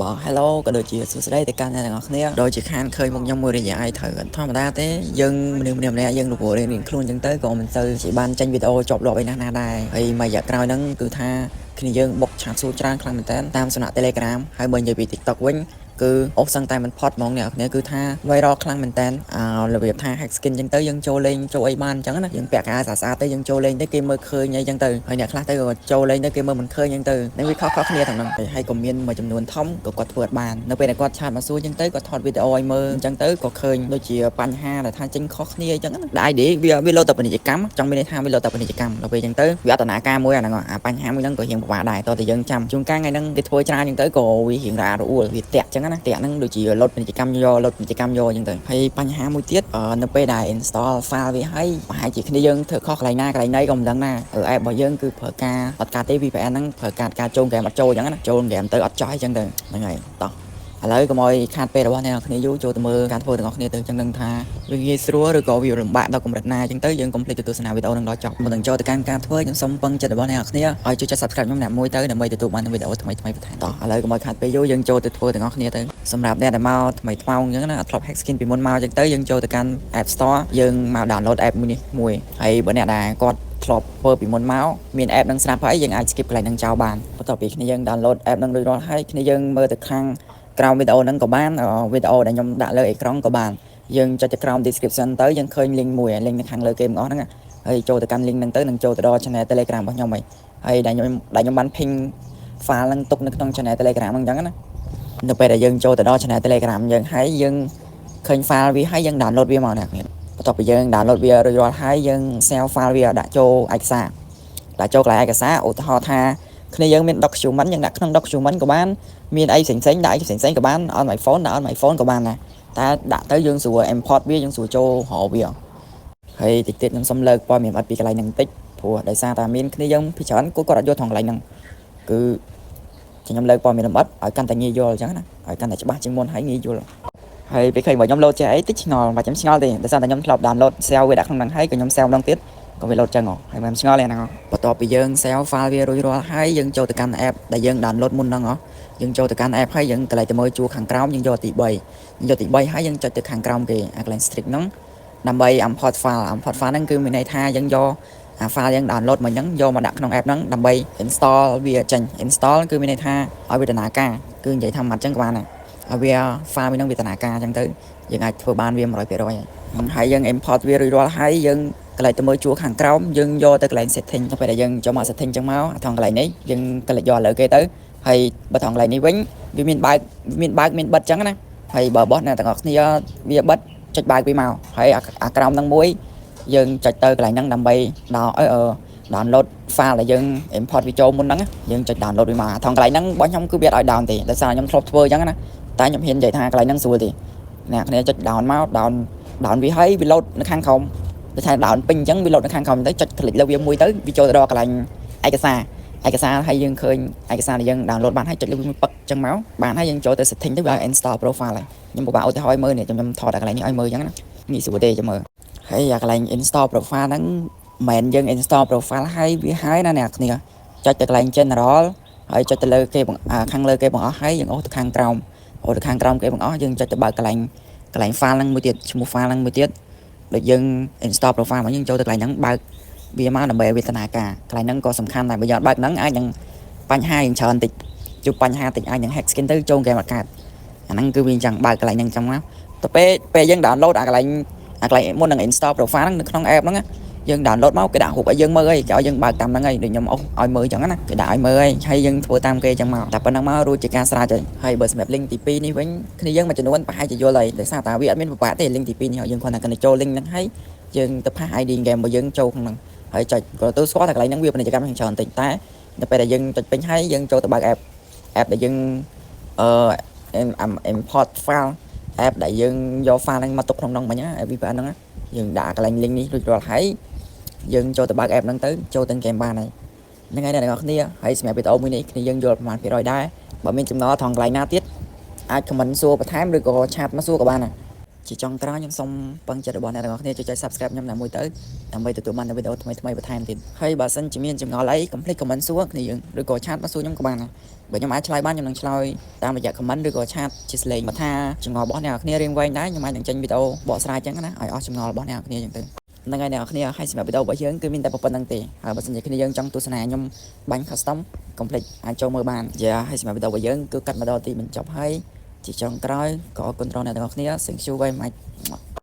បាទ Hello ក៏ដូចជាសួស្តីទៅកាន់អ្នកទាំងអស់គ្នាដូចជាខានឃើញមុខខ្ញុំមួយរយៈឯត្រូវធម្មតាទេយើងមនុស្សម្នាក់ៗយើងរវល់រៀងៗខ្លួនអញ្ចឹងទៅក៏មិនសូវជាបានចេញវីដេអូជាប់លាប់អីណាស់ណាដែរហើយមួយរយៈក្រោយហ្នឹងគឺថាគ្នាយើងបុក chat សួរច្រើនខ្លាំងមែនតើតាមសំណាក់ Telegram ហើយបើនិយាយពី TikTok វិញគឺអូសសឹងតែមិនផុតហ្មងអ្នកនរគ្នាគឺថា viral ខ្លាំងមែនតើអើរបៀបថា hack skin អញ្ចឹងទៅយើងចូលលេងចូលអីបានអញ្ចឹងណាយើងពាក់កៅអៅស្អាតៗទៅយើងចូលលេងទៅគេមើលឃើញអីអញ្ចឹងទៅហើយអ្នកខ្លះទៅក៏ចូលលេងទៅគេមើលមិនឃើញអញ្ចឹងទៅនឹងវាខុសៗគ្នាទាំងហ្នឹងហើយក៏មានមួយចំនួនធំក៏គាត់ធ្វើអត់បាននៅពេលដែលគាត់ chat មកសួរអញ្ចឹងទៅគាត់ថតវីដេអូឲ្យមើលអញ្ចឹងទៅក៏ឃើញដូចជាបញ្ហាដែលថាចេញខុសគ្នាអញ្ចឹងណាដែល ID វាលោតតែពាណិជ្ជកម្មចង់មានន័យថាវាលោតតែពាណិជ្ជកម្មដល់ពេលអញ្ចឹងទៅវាអត់ដំណើរការមួយអាហ្នឹងអាបញ្ហាមួយហ្នឹងក៏រៀងពិបាកដែរតោះតែយើងចាំជួនកាលថ្ងៃហ្នឹងគេធ្វើច្រើនអញ្ចឹងទៅក៏វារៀងរអាក់រអួលវាតាក់អញ្ចឹងណាតាក់ហ្នឹងដូចជាលោតពាណិជ្ជកម្មយកលោតពាណិជ្ជកម្មយកអញ្ចឹងទៅហើយបញ្ហាមួយទៀតនៅពេលដែល install file វាហើយប្រហែលជាគ្នាយើងធ្វើខុសកន្លែងណាកន្លែងណីក៏មិនដឹងដែរ app របស់យើងគឺប្រើការអត់ការទេ VPN ហ្នឹងប្រើការការចូលហ្គេមអត់ចូលអញ្ចឹងណាចូលហ្គេមទៅអត់ចោះអញ្ចឹងទៅហ្នឹងហើយតោះឥឡូវកុំឲ្យខាតពេលរបស់អ្នកនរគ្នាយូរចូលទៅមើលការធ្វើទាំងអស់គ្នាទៅចឹងនឹងថាវាងាយស្រួលឬក៏វាលំបាកដល់កម្រិតណាចឹងទៅយើងកុំភ្លេចទៅទស្សនាវីដេអូនឹងដល់ចប់មុននឹងចូលទៅកាន់ការធ្វើខ្ញុំសូមពឹងចិត្តរបស់អ្នកនរគ្នាឲ្យជួយចុច Subscribe ខ្ញុំអ្នកមួយទៅដើម្បីទទួលបានវីដេអូថ្មីៗបន្ថែមតោះឥឡូវកុំឲ្យខាតពេលយូរយើងចូលទៅធ្វើទាំងអស់គ្នាទៅសម្រាប់អ្នកដែលមកថ្មីថ្មោងចឹងណាអត់ធ្លាប់ hack skin ពីមុនមកចឹងទៅយើងចូលទៅកាន់ App Store យើងមក download app មួយនេះមួយហើយបើអ្នកដែលគាត់ធ្លាប់ធ្វើពីមុនមកមាន app នឹងស្រាប់ហើយយើងអាច skip កន្លែងហ្នឹងចោលបានបន្ទាប់ពីគ្នាយើង download app នឹងរួចរាល់ហើយគ្នាយើងមើលទៅខាងក្រោមវីដេអូហ្នឹងក៏បានវីដេអូដែលខ្ញុំដាក់លើអេក្រង់ក៏បានយើងចុចទៅក្រោម description ទៅយើងឃើញ link មួយ link នៅខាងលើគេទាំងអស់ហ្នឹងហើយចូលទៅកាន់ link ហ្នឹងទៅនឹងចូលទៅដល់ channel Telegram របស់ខ្ញុំហើយហើយដែលខ្ញុំបាន pin file ហ្នឹងទុកនៅក្នុង channel Telegram ហ្នឹងអញ្ចឹងណានៅពេលដែលយើងចូលទៅដល់ channel Telegram យើងហើយយើងឃើញ file វាហើយយើង download វាមកអ្នកគ្នាបន្ទាប់ពីយើង download វារួចរាល់ហើយយើង save file វាដាក់ចូលឯកសារដាក់ចូលកន្លែងឯកសារឧទាហរណ៍ថាគ្នាយើងមាន document យើងដាក់ក្នុង document ក៏បានមានអីផ្សេងផ្សេងដាក់អីផ្សេងផ្សេងក៏បាន on my phone ដាក់ on my phone ក៏បានដែរតែដាក់ទៅយើងស្រួល import វាយើងស្រួលចូលរកវាហើយតិចទៀតខ្ញុំសុំលើកព័ត៌មានអត់ពីកន្លែងហ្នឹងបន្តិចព្រោះដោយសារតែមានគ្នាយើងពីច្រើនគាត់គាត់អត់យល់ថងកន្លែងហ្នឹងគឺខ្ញុំលើកព័ត៌មានលម្អិតឲ្យកាន់តែងាយយល់អញ្ចឹងណាឲ្យកាន់តែច្បាស់ជាងមុនហើយងាយយល់ហើយពេលឃើញបើខ្ញុំលោតចេះអីតិចឆ្ងល់មិនចាំឆ្ងល់ទេដោយសារតែខ្ញុំធ្លាប់ download save វាដាក់ក្នុងហ្នឹងហើយក៏ខ្ញុំ save ម្ដងទៀតក៏វាលោតចឹងហើយមិនឆ្ងល់ទេហ្នឹងបន្ទាប់ពីយើង save file វារួចរាល់ហើយយើងចូលទៅកាន់ app ដែលយើង download មុនហ្នឹងហ៎យើងចូលទៅកាន់ app ហើយយើងកន្លែងទៅមើលជួរខាងក្រោមយើងយកទី3យើងយកទី3ហើយយើងចុចទៅខាងក្រោមគេអាកន្លែង strict ហ្នឹងដើម្បី import file import file ហ្នឹងគឺមានន័យថាយើងយកអា file យើង download មកហ្នឹងយកមកដាក់ក្នុង app ហ្នឹងដើម្បី install វាចេញ install គឺមានន័យថាឲ្យវាដំណើរការគឺនិយាយថាមិនអញ្ចឹងក៏បានដែរឲ្យវា file វាហ្នឹងវាដំណើរការអញ្ចឹងទៅយើងអាចធ្វើបានវា100%ហើយហើយយើង import វារួចរាល់ហើយយើងកន្លែងទៅមើលជួរខាងក្រោមយើងយកទៅកន្លែង setting ទៅពេលដែលយើងចូលមក setting អញ្ចឹងមកអាថងកន្លែងនេះយើងកន្លែងយកឥឡូវគេទៅហើយបើថងកន្លែងនេះវិញវាមានបើកមានបើកមានបិទអញ្ចឹងណាហើយបើបោះអ្នកទាំងអស់គ្នាវាបិទចុចបើកវាមកហើយអាក្រោមហ្នឹងមួយយើងចុចទៅកន្លែងហ្នឹងដើម្បីដល់អឺ download file ដែលយើង import វាចូលមុនហ្នឹងយើងចុច download វាមកថងកន្លែងហ្នឹងរបស់ខ្ញុំគឺវាអត់ឲ្យ down ទេដោយសារខ្ញុំធ្លាប់ធ្វើអញ្ចឹងណាតែខ្ញុំហ៊ាននិយាយថាកន្លែងហ្នឹងស្រួលទេអ្នកគ្នាចុច down មក down down វាហើយវា load នៅខាងក្រោមដូចថា down ពេញអញ្ចឹងវា load នៅខាងក្រោមទៅចុច click លើវាមួយទៅវាចូលទៅដល់កន្លែងឯកសារឯកសារហើយយើងឃើញឯកសារដែលយើង download បានហើយចុចលើវាមួយពឹកអញ្ចឹងមកបានហើយយើងចូលទៅ setting ទៅវាឲ្យ install profile ហើយខ្ញុំពិបាកឧទាហរណ៍ឲ្យមើលនេះខ្ញុំថតតែកន្លែងនេះឲ្យមើលអញ្ចឹងណាងាយស្រួលទេចាំមើលហើយអាកន្លែង install profile ហ្នឹងមិនមែនយើង install profile ហើយវាហើយណាអ្នកគ្នាចុចទៅកន្លែង general ហើយចុចទៅលើគេខាងលើគេបង្អស់ហើយយើងអូសទៅខាងក្រោមអូសទៅខាងក្រោមគេបង្អស់យើងចុចទៅបើកកន្លែងកន្លែង file ហ្នឹងមួយទៀតឈ្មោះ file ហ្នឹងមួយទៀតដូចយើង install profile មកយើងចូលទៅកន្លែងហ្នឹងបើកវាមកដើម្បីឲ្យវាដំណើរការកន្លែងហ្នឹងក៏សំខាន់ដែរបើយើងអត់បើកហ្នឹងអាចនឹងបញ្ហាយ៉ាងច្រើនតិចជួបបញ្ហាតិចអាចនឹង hack skin ទៅចូលហ្គេមអត់កើតអាហ្នឹងគឺវាអញ្ចឹងបើកកន្លែងហ្នឹងអញ្ចឹងមកទៅពេលពេលយើង download អាកន្លែងមុននឹង install profile ហ្នឹងនៅក្នុង app ហ្នឹងយើង download មកគេដាក់រូបឲ្យយើងមើលអីគេឲ្យយើងបើកតាមហ្នឹងហើយដូចខ្ញុំអុសឲ្យមើលអញ្ចឹងណាគេដាក់ឲ្យមើលហើយយើងធ្វើតាមគេអញ្ចឹងមកតែប៉ុណ្្នឹងមករួចជាការស្រេចហើយហើយបើសម្រាប់ link ទី2នេះវិញគ្នាយើងមួយចំនួនប្រហែលជាយល់ហើយដោយសារតែវាអត់មានពិបាកទេ link ទី2នេះយើងគ្រាន់តែចូល link ហ្នឹងហើយយើងទៅpaste ID game របស់យើងចូលក្នុងហ្នឹងហើយចុចក៏ទៅស្គាល់តែកន្លែងហ្នឹងវាពាណិជ្ជកម្មច្រើនតិចតែនៅពេលដែលយើងចុចពេញហើយយើងចូលទៅបើក app app ដែលយើងអឺ import file app ដែលយើងយក file ហ្នឹងមកទុកក្នុងហ្នឹងមិញណា VPN ហ្នឹងយើងដាក់កន្លែង link នេះរួចរាល់ហើយយើងចូលទៅបើក app ហ្នឹងទៅចូលទៅហ្គេមបានហើយហ្នឹងហើយអ្នកទាំងអស់គ្នាហើយសម្រាប់វីដេអូមួយនេះគ្នាយើងយល់ប្រហែលភាគរយដែរបើមានចំណល់ថងកន្លែងណាទៀតអាច comment សួរបន្ថែមឬក៏ chat មកសួរក៏បានដែរ ជាចុងក្រោយខ្ញុំសូមពឹងចិត្តរបស់អ្នកទាំងអស់គ្នាចុច Subscribe ខ្ញុំណាមួយទៅដើម្បីទទួលបាននូវវីដេអូថ្មីៗបន្ថែមទៀតហើយបើសិនជាមានចម្ងល់អីកុំភ្លេច comment សួរគ្នាយើងឬក៏ chat មកសួរខ្ញុំក៏បានដែរបើខ្ញុំអាចឆ្លើយបានខ្ញុំនឹងឆ្លើយតាមរយៈ comment ឬក៏ chat ជាសលេងបើថាចម្ងល់របស់អ្នកនរគ្នារៀងវែងដែរខ្ញុំអាចនឹងចេញវីដេអូបកស្រាយចឹងណាឲ្យអស់ចម្ងល់របស់អ្នកនរគ្នាចឹងទៅហ្នឹងហើយអ្នកនរគ្នាហើយសម្រាប់វីដេអូរបស់យើងគឺមានតែប៉ុណ្្នឹងទេហើយបើសិនជាគ្នាយើងចង់ទស្សនាខ្ញុំបាញ់ custom កុំភ្លេចអាចចូលមើលបានយ៉ាហើយសម្រាប់វីដេអូរបស់យើងគឺកាត់មកដល់ទីបញ្ចប់ហើយជាចុងក្រោយក៏អរគុណដល់អ្នកទាំងអស់គ្នា។ Thank you very much.